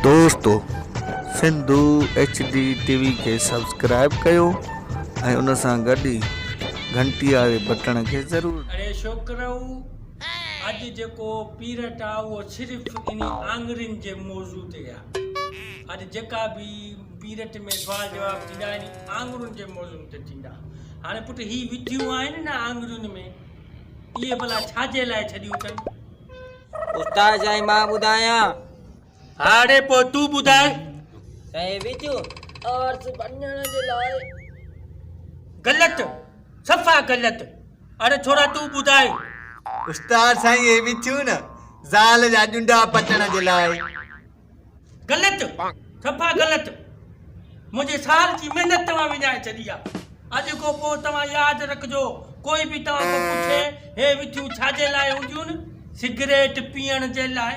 دوستو Sindhu H D T V کي subscribe ڪيو ۽ ان سان گڏ ئي گهنٽي واري بٽڻ کي ضرور. اڙي ڇوڪرؤ اڄ جيڪو پيرٽ آ اهو صرف انهي آڱرين جي موضوع تي آ. اڄ جيڪا به پيرٽ ۾ سوال جواب ٿيندا انهي آڱرين جي موضوع تي ٿيندا. هاڻي پٽ هي وٿيون آهن نه آڱرين ۾ اهي ڀلا ڇا جي لاء ڇڏيون اٿن؟ استاد سائين مان ٻڌايان. هاڻي پوء تون ٻڌاء. سائين وچ آرس ڀڃڻ جي لاء. غلط صفا غلط. اڙي ڇورا تون ٻڌاء. استاد سائين اهي وڇون نه زال جا ڄنڊا پٽڻ جي لاء. غلط صفا غلط. منهنجي سال جي محنت توهان وڃائي ڇڏي آ. اڄ کان پوء توهان ياد رکجو ڪوئي به توهان کان پڇي هي وٿيون ڇا جي لاء هونديون سگريٽ پيئڻ جي لاء.